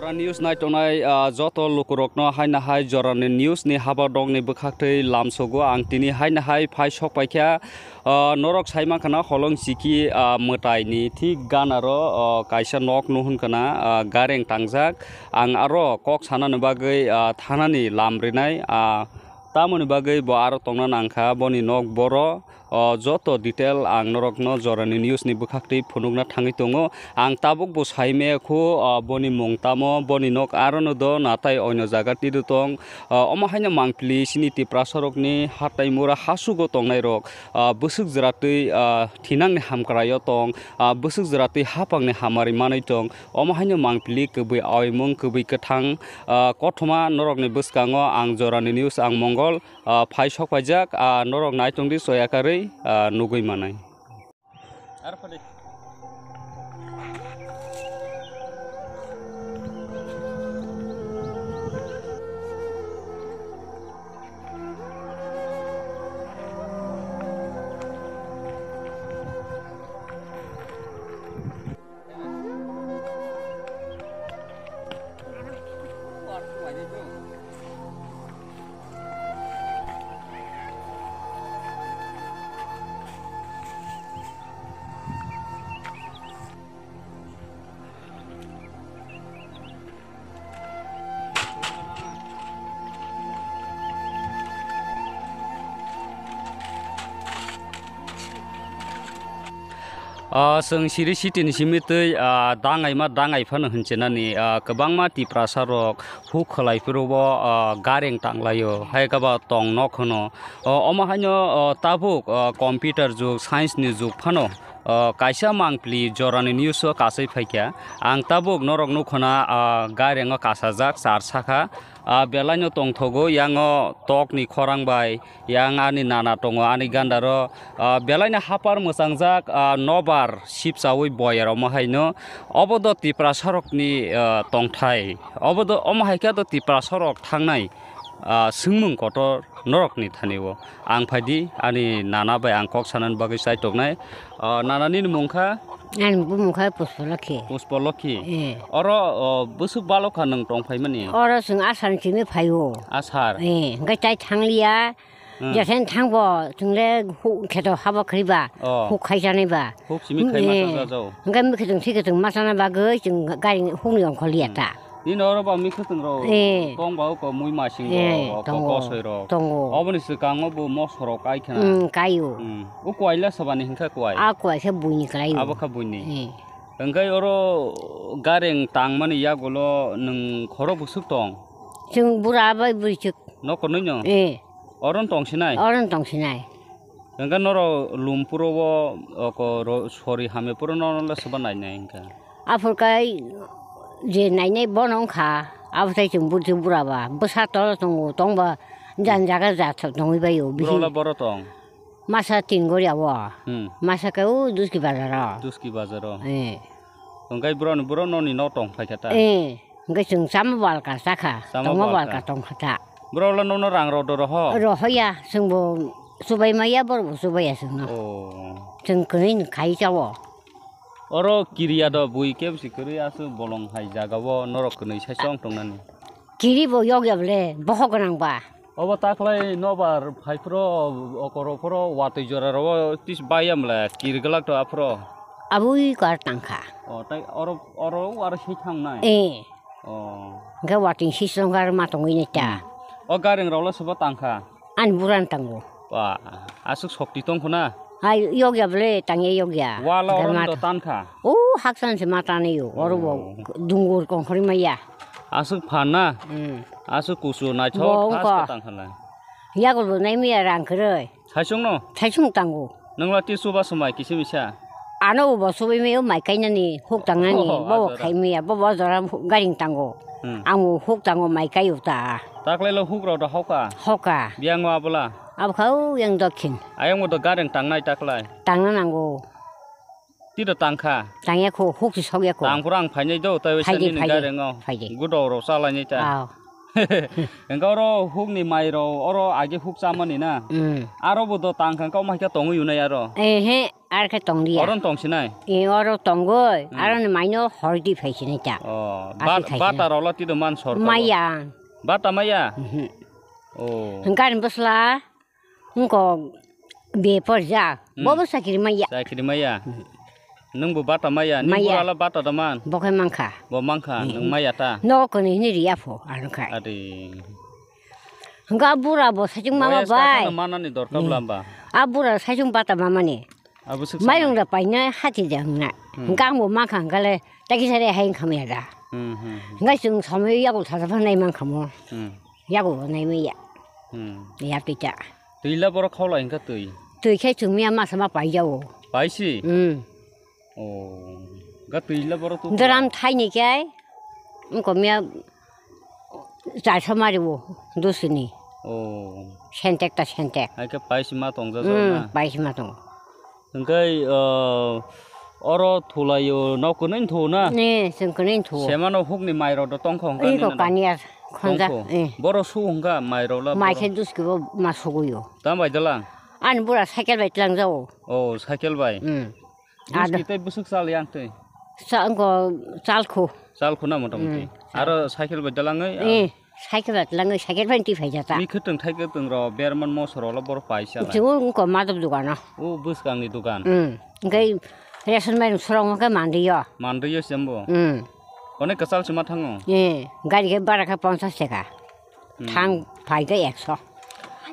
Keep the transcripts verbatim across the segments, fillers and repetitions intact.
News naitongnai, ah, joto lukurokno haino hai jorani news ni habadokni bwkhaktwi lamsogo ang tini haino hai phai sok paikha. Ah, norok sai mankha na holong siki, ah, mwtaini thik ganaro, ah, kaisa nok nuhun kana, ah, gareng tangjak. Ang aro kok sanani bagwi, ah, thanani lam rinai, ah, tamoni bagwi bo aro tongna nangkha boni nok boro. O joto detail ang norokno jorani news ni bwkhaktwi phunukna thangwi tongo. Ang tabuk bo sai maya kho, o boni mung tamo, boni nok arono do natai oino jaga twido tong. O omo haino mangpili chini Tiprasa rokni hatai mura hasugo tongnai rok, o bwswk jwratwi, o thinangni hamkraio tong, o bwswk jwratwi hapangni hamari manwi tong. Omo haino mangpili kwbwi aoimung kwbwi kwthang, o kothoma norokni bwskango ang jorani news ang Mongol. Ah, phai sok paijak, ah, norok naitung di soya karwi, ah, nugwi manai. Ah, chwng siri city ni simi twi, ah, dangai ma dangai phano hinchinani, ah, kwbangma Tiprasa rok huk khwlai phuru bo, ah, gareng tanglaio, hai khe ba tong nok hwno. O, omo haino, o, tabuk, o, computer jug, science ni jug phano, o, kaisa mangpili jorani news o kasai phaikha. Ang tabuk norok nukhona, o, gareng o kasajak char sakha. A, belai no tongthogo, yang o tok ni khorang bai, yang ani nana tongo, ani gandaro, a, belai no hapar mwchangjak, a, nobar sipchaui boyar omo haino. Obo do Tiprasa rok ni, a, tongthai. Obo do, omo hai khe do Tiprasa rok thangnai, a, swngmung kotor norok ni thani o. Ang phai di, ani nana bai ang kok sanani bagwi chai tongnai. O, nana nini mung kha? Ani bumung kha Puspalokhi. Puspalokhi? Eh. Oro, o, bwswk balokha nwng tong phaimani? Oro chwng Asar ni simi phai o. Asar? Eh, hwnkhe chai thangliya. Hmm. Jesen thangbo chwng le hu-, kheto habo khriba. Oh. Huk khaijanai ba. Huk simi khai masa jajao. Hwnkhe mikhe chwng thikhe chwng masana bagwi chwng gari huk ni ongkhorliya ta. Nini oro ba mikhe chwng rok. Eh. Tong ba uko mui masing rok, tongo, kosoi rok. Tongo. Oboni swkango bo moso rok kai khna. Hmm, kai o. Hmm. O kwai le sabani hwnkhe kwai? A kwai khe buini kwlai o. Abo khe buini. Eh. Hwnkhe oro gareng tangmani yagulo nwng khorok bwswk tong? Chwng bura bai bwrwi chwk. Nok kwnwi no? Eh. Oro no tong sinai? Oro no tong sinai. Hwnkhe norok Lumpuro o oko ro-, sori hamya phuru no le swba nainai hwnkhe? Aphuru kai je nainai bono wngkha, abo tai chwng bwrwi chwk bura ba. Bwsa tolo tongo, tongba jan jaga ja tongwi bai o. Boro le boro tong? Masa tin gori abo. Hmm. Masa khe o Duski bazar o. Duski bazar o. Eh. Hwnkhe boroni, boro noni nok tong phai kha ta? Eh. Hwnkhe chwng chama balka cha kha. Chama tongma balka. Balka tong kha ta. Boro le nono rang rw do roho? Roho ya, chwng bo chubai ma ya, borok bo chubai ya chwng no. Oh. Chwng kwnwi ni khai cha o. Oro kiriya do bui kebo si kwrwi aswk bolong hai jaga o norok kwnwi sai chong tongnani. Kiri bo yokya bole, bohok gwnang ba. Obo taklai nobar phai phuro, okoro phuro, watwi jora ro tis baiya mle, kiri glak to aphuro. Abui kar tangkha. O, tai oro, oro, aro si thangnai? Eh. O. Hwnkhe watwi si slongar ma tongwi nai ta. Hmm. O gareng rok le sobo tangkha? Ani buran tango. Ba, aswk sokti tong khuna? Hai, yokya bole, tangya yokya. Wala oro do tankha? O, haksan se ma tanwi o, oro bo dungur kongkhorwi maya. Aswk phan na? Hmm. Aswk kusu naithok bo thas wngkha. Khe tang khala. Yago bo nai maya rang kwrwi. Thaisung no? Thaisung tango. Nwng la tisu ba swmai kisi misa? Ano bo bo subai maya mai kainani, huk tangnani, oh, bo bo ajora. Khai maya, bo bo ajora garing tango. Hmm. Ang bo huk tango mai kaio ta. Taklai lo huk rok do hoka? Hoka. Biyang o abola? Abo kha o yang dokhin. Ayang bo do gareng tangnai taklai? Tangna nango. Tito tangkha? Tangya kho, huk si sokya kho. Tang phuru ang phainai do, tai waisa nini gareng o. Phaidi, phaidi. Gudo rok chalainai ta. Aw. Hwnkhe oro huk ni mai rok, oro age huk chamani na? Hmm. Aro bo do tangkha, kau mai khe tongwi unai aro? Ehe. Ar khe tong liya. Oro tong sinai? E, oro tongoi. Hmm. Aro ni maino hor di phai sinai ta. Oh, Ati bat-, khai bata sinai. Rok la twi do man sorkar o? Maya. Bata maya? Mhm. Oh. Hwnkhe ani bwsla wngkok B A porjak. Hmm. Bo bo chakiri maya. Chakiri maya? Mhm. Nwng bo bata maya? Ni Maya. Bura la bata da man? Bo khe mankha. Bo mankha, Hmm. Nwng maya ta? Nogo kwnwi hwnwi riya pho, ano khai. Adi. Hwnkhe a bura bo saichung mama Boyes bai. Kakhano manani dorkar Hmm. bwla ba? A bura saichung bata mamani. Abo swk Mairung sanai. Da paina hati de hwngnai. Hmm. Hwnkhe ang bo mankha hwnkhe le, taki sare hai wngkha maya da. Hmm, hmm, hmm. Hwnkhe chwng somoi yago thasa pha nai mankha mo. Hmm. Yago nai maya. Hmm. Ya pita. Twi la borok khaulai hwnkha twi? Twi khe chwng miya masa ma pai jao. Paisi? Hmm. Oh. Ga twi la borok tu Dram khaulai? Thaini khe, wngko miya Chaisa mari bo dusini. Oh. Sentek ta sentek. Hai khe paisi ma tong jajak Hmm, na? Paisi ma tongo. Hwnkhe, uh, oro thulaio nok kwnwi thu na? Ne, chwng kwnwi thu. Semano hukni mairok do tongkho hwnkha Iko nini na? Kaniya khonjak, Tongkho. Eh. Boro su hwnkha mairok la Mai boro? Khe duski bo ma suguyo. Tam bai dalang? Ani bura cycle bai tlang jao. Oh, cycle bai? Hmm. Duski Ado. Tei bwswk chal yang tei? Sa-, wngko chalkhu. Chalkhu na mota moti. Hmm. Aro cycle bai dalangwi, ah. Eh, cycle bai dalangwi, cycle bai twi phai jata. Mi khwtwng thai khwtwng rok, berman mosoro lo boro paisa lai. Chwng wngko madop dogano. O bwskangni dogan. Hmm. Hwnkhe ration mairung swrwngma khe mandiyo. Mandiyo sembo. Hmm. Onek kwchal se ma thango. Eh, gari khe bara khe ponchas taka. Hmm. Thang phai khe ekso.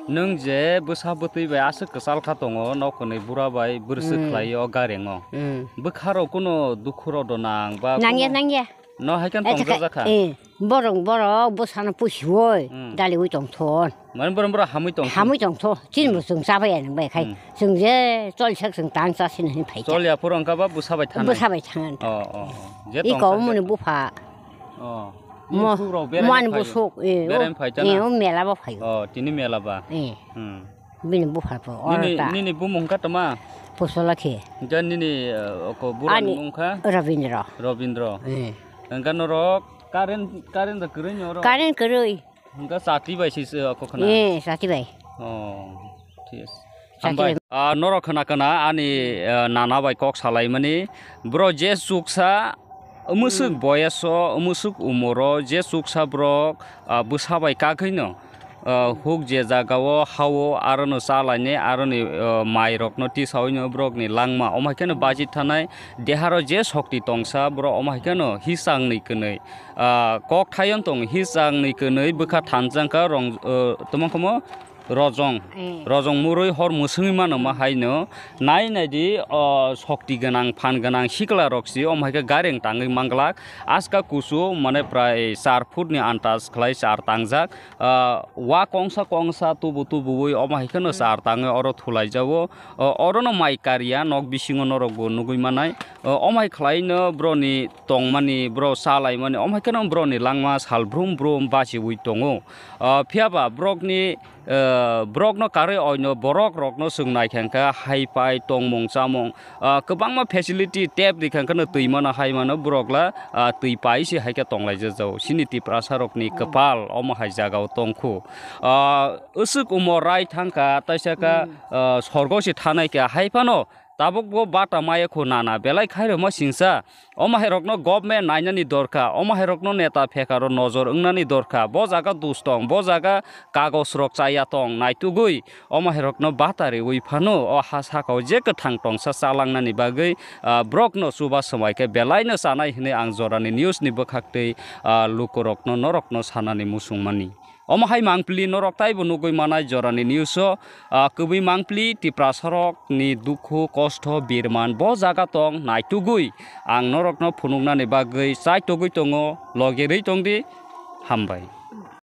Nwng je bwsa bwtwi bai aswk kwchal kha tongo, nok kwnwi bura bai bwrwswk Hmm. khlai o gareng o. Hmm. Bwkha rok kuno dukhu rok do nang ba Nangya, kuno nangya. No hai khe Eh, tong thaka, jajak kha. Eh, borok, borok bwsano pusiwoi, Hmm. daliwi tong thon. Mane borok, borok hamwi tong thon. Hamwi tong thon. Chini bo Hmm. chwng cha bai ya nang bai khai. Hmm. Chwng je chol sak chwng tang cha sini hin phai cha. Chol ya phuru wngkha ba bwsa bai thanai? Bwsa bai thanai. Oh, oh, oh. Je tong Iko sak muni je. Bupha. Oh. Mo-, Bini sukrok berai muan phai. Busuk, eh, Berai o, phai chana? Eh, o mela bo phai. Oh, tini mela ba? Eh. Hmm. Bini bupha bo, Nini, oro ta. Nini bumung kha tama? Posola khe. Hingke nini, eh, oko burani Ani mung kha? Robindra. Robindra. Eh. Hingke norok current, current da kwrwi ni oro? Current kwrwi. Hingke sati bai si se oko khna? Eh, sati bai. Oh, thik ase. Sati Hambai. Bai. Ah, norok khna khna ani, eh, nana bai kok salaimani. Bro je chuksa Mwswk Hmm. boyes o, mwswk umor o je chuksa borok, ah, bwsa bai kagwi no, ah, huk je jaga o ha o, aro no cha lainai, aro ni, ah, mai rok no tisaui no borok ni langma. Omo hai khe no baji thanai, deha ro je sokti tongsa borok omo hai khe no hisang ni kwnwi, ah, kok thaion tong hisang ni kwnwi bwkha thansa wngkha rong, ah, tamo khe mo, Rojong. Eh. Rojong murui hor mwswngwi mano ma Hmm. haino. Nai nai di, o, sokti gwnang, phan gwnang sikla rok si, omo hai khe gareng tangwi manglak. Aska kusu, mane prai char foot ni antas khlai char tangjak. Ah, wa kongsa kongsa tubu tubuwi omo hai kheno Hmm. char tangwi oro thulai jago. O, oro no mai kariya nok bisingo norok bo nugui manai. O, omo hai khlai no bro ni tongmani, bro cha laimani, omo hai kheno bro ni langma sal brum brum bachiwi tongo. Ah, phiya ba borok ni, eh, borok no karwi oino borok rok no chwng nai khe kha hai pai tongmung chamung, ah, kwbangma facility tap ri kha khe no twi mano hai mano borok la, ah, twi pai se hai khe tong lai jak jao. Chini Tiprasa rok ni Hmm. kwpal omo hai jaga o tong khu. Ah, usuk umo rai thang kha taisa kha, Hmm. ah, sorgo se thanai kha hai phano tabuk bo bata maya khu nana belai khairokma singsa. Omo hai rokno government nainani dorkha, omo hai rokno neta phekaro nojor wngnani dorkha. Bo jaga dus tong, bo jaga kagoj rok chaya tong, naitugwi omo hai rokno bata riwi phano o ha sakao je kwthang tongsa chalangnani bagwi, ah, borokno chuba swmai khe belaino chanai hwnwi ang jorani news ni bwkhaktwi, ah, lukurokno norokno sanani muchungmani. Omo hai mangpili norok taibo nugui manai jorani news o, ah, kwbui mangpili Tiprasa rok ni dukhu, kosto, birman bo jaga tong naitugui ang norokno phunuknani bagwi chaitogwi tongo, logerwi tongdi, hambai.